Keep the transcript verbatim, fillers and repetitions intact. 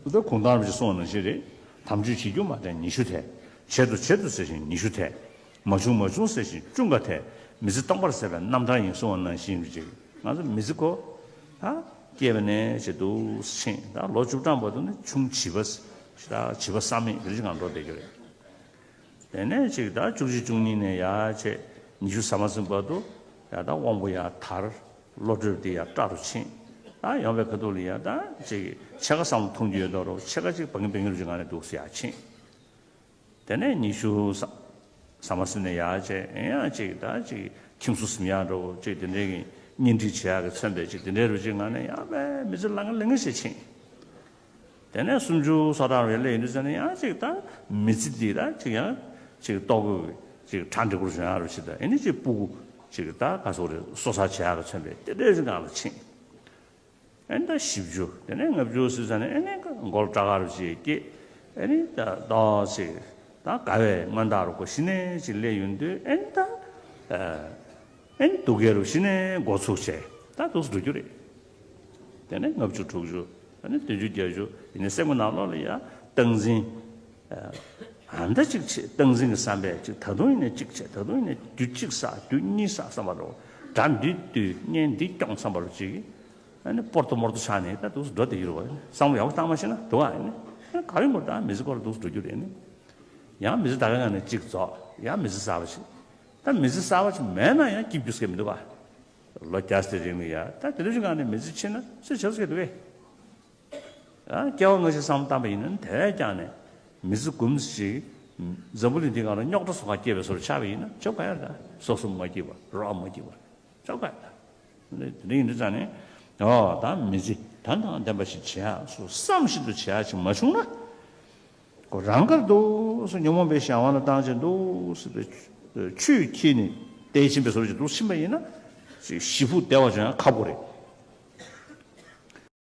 ད་གུང་ཐང་རུ་ཅིག་གསུངས་པ་ནང་བཞིན་རེད། དམ་ཆོས་བྱེད་རྒྱུ་མ་དྲན་ཉི་ཤུ་ཐལ། བྱེད་དོ་བྱེད་དོ་ཟེར་བཞིན་ཉི་ཤུ་ཐལ། མ་བྱུང་མ་བྱུང་ཟེར་བཞིན་ཅུང་ཁ་ཐལ། མི་ཚེ་སྟོང་པར་ཟད་པའི་རྣམ་ཐར་ཡིན་གསུངས་པ་ནང་བཞིན་རུ་ཅིག་ང་ཚོ་མི་ཚེ་ཁོ་ད་སྐྱེས་པ་ནས་བྱེད་དུ་ཕྱིན་ད་ལོ་བཅུ་གྲངས་བར་དུ་ནི་ཆུང་བྱིས་པ་ད་བྱིས་པ་བསམ་མེད་རེ་ཅིག་ངང་འགྲོ་བསྡད་རྒྱུ་རེད། དེ་ནས་ཅིག་ད་བཅུ་གཅིག་བཅུ་གཉིས་ནས་ཡར་བྱས་ཉི་ཤུ་ཟ་མ་ཟིན་བར་དུ་ཡར་ད་དབང་པོ་ཡར་དར། བློ་གྲོས་དེ་ཡར་བཀྲ་རུ་ཕྱིན། ད་ཡོང་བའི་ཁ་ཐུག་ལ་ཡར་ད་ཅིག་ཕྱེད་ཀ་བསམ་བློ་ཐོངས་རྒྱུ་ཡོད་མདོག་རུ་ཕྱེད་ཀ་ཅིག་བང་གི་བང་གི་རུ་ཅིག་ངང་ནས་འདུག་སེ་ཡར་ཕྱིན། དེ་ནས་ཉི་ཤུ་ཟ་ཟ་མ་ཟིན་ནས་ཡར་བྱས་ཡང་ཅིག་ད་ཅིག་ཁྱིམ་སོ་ཟིན་ཡག་འགྲོ་ཅིག་དེ་འདྲའི་གི་གཉེན་སྒྲིག་བྱེད་ཡག་གི་མཚོན་པའི་ཅིག་དེ་འདྲའི་རུ་ཅིག་ངང་ནས་ཡར་བས་མི་ཚེ་ལང་ལང་ཞེས་ཕྱིན། དེ་ནས་སུམ་ཅུ་སོ་གྲངས་རེ་སླེབས་ཡོང་དུས་ཙམ་ནས་ཡང་ཅིག་ད་མི་ཚེ་འདི་ད་ཅིག་ཡང་ཅིག་ལྟོ་གོས་ཅིག་གྲ་འགྲིག་པོ་བྱུང་ཡག་རུ་ཞིག་དང་ཨེ་ནི་ཅིག་སྤུ་གུ་ཅིག་ད་ག་སོག་རེ་གསོ་ཚགས་བྱེད་ཡག་གི་མཚོན་པའི་དེ་འདྲའི་རིགས་སྒང་ལ་ཕྱིན། ཨེ་ནི་ད་བཞི་བཅུ་དེ་ནས་ལྔ་བཅུ་ཟེར་ཙམ་ནས་ཨེ་ནི་མགོ་ལ་སྐྲ་དཀར་རུ་ཅིག་སྐྱེས། ཨེ་ནི་ད་ཏོག་ཅིག་ད་དགའ་བའི་མངོན་རྟགས་རུ་ཁོ་གཞི་ནས་ཅིག་སླེབས་ཡོང་དུས་ཨེ་ནི་ད། ཨེ་ནི་སྡུག་སྐད་རུ་གཞི་ནས་འགོ་ཚུགས་བྱས་ད་འདུག་སེ་འགྲོ་རྒྱུ་རེད། དེ་ནས་ལྔ་བཅུ་དྲུག་ཅུ་ཨེ་ནི་བདུན་ཅུ་བརྒྱད་ཅུ་ཡིན་ནའི་སེམས་ཀྱི་ནང་ལོགས་ལ་ཡ་སྟངས་འཛིན། ཨ་ད་ཅིག་བྱེད་སྟངས་འཛིན་གྱི་བསམ་པས་ཅིག་ད་དུང་ཡིན་ནའི་ཅིག་བྱེད་ད་དུང་ཡིན་ནའི་དུས་གཅིག་བསགས་དུས་གཉིས་བསགས་བསམ་པ་རུ་དགྲ་འདི་བཏུལ་གཉེན་འདི་སྐྱོང་བསམ་པ་རུ་ཅིག་ཨེ་ནི་སྤོར་ཏོ་མོར་ཏོ་ཆགས་ནས་ད་འདུག་སེ་འགྲོ་བསྡད་ཀྱི་རེད་བ། བསམ་བློ་ཡག་པོ་བཏང་མ་ཤེས་ན་འདུག་ག་ཨེ་ནི་ཨེ་ནི་ག་རེ་མོར་ད་མི་ཚེ་སྐོར་ལ་འདུག་སེ་འགྲོ་རྒྱུ་རེད་ཨེ་ནི། ཡང་མི་ཚེ་ད་ག་ངང་ནས་གཅིག་རྫོགས་ཡང་མི་ཚེ་གསར་པ་ཞིག་ད་མི་ཚེ་གསར་པ་ཞིག་མེད་ན་ཡང་སྐྱིད་རྒྱུ་ཟེར་མི་འདུག་ག་ལོ་བརྒྱ་ཙམ་རིང་ལ་ཡ་ད་དེ་འདྲ་ཞིག་ངང་ནས་མི་ཚེ་ཕྱིན་ན་སུས་བྱེད་ཟེར་འདུག་གས། ཡང་སྐྱེ་བ་སྔ་ཕྱི་བསམ་བློ་བཏང་པ་ཡིན་ན་དེ་བས་ཀྱང་ནས་མི་ཚེ་འགུམ་ཞིག་འཛམ་བུ་གླིང་འདི་སྒང་ལ་རྙོག་དྲ་བཟོ་གར་སྐྱེས་པའི་བཟོ་འདྲ་ཆགས་པ་ཡིན་ན་ཆོག་ག་ཡ་ད་སོ་སོ་མ་སྐྱིད་པ་རོགས་མ་སྐྱིད་པ་ཆོག་ག་ཡ་ད། དེ་འདྲ་ཡིན་དུས་ཙང་ནས་ཨོ་ད་མི་ཚེ་དོན་དང་ལྡན་པ་ཞིག་བྱེད་ཡག་སོ་བསམ་བཞིན་དུ་བྱེད་ཡག་ཅིག་མ་བྱུང་ན། ཁོ་རང་དགར་འདུག་སེ་ཉོན་མོངས་པའི་གཞན་དབང་ལ་བཏང་བྱས་འདུག་སེ་པའི་ཆུས་འཁྱིལ་ནས་བསྡད་ཕྱིན་པའི་བཟོ་ཅིག་འདུག་ཕྱིན་པ་ཡིན་ན་ཅིག་ཞེ་ཕུགས་བདེ་བ་ཅང་ཁ་པོ་རེད།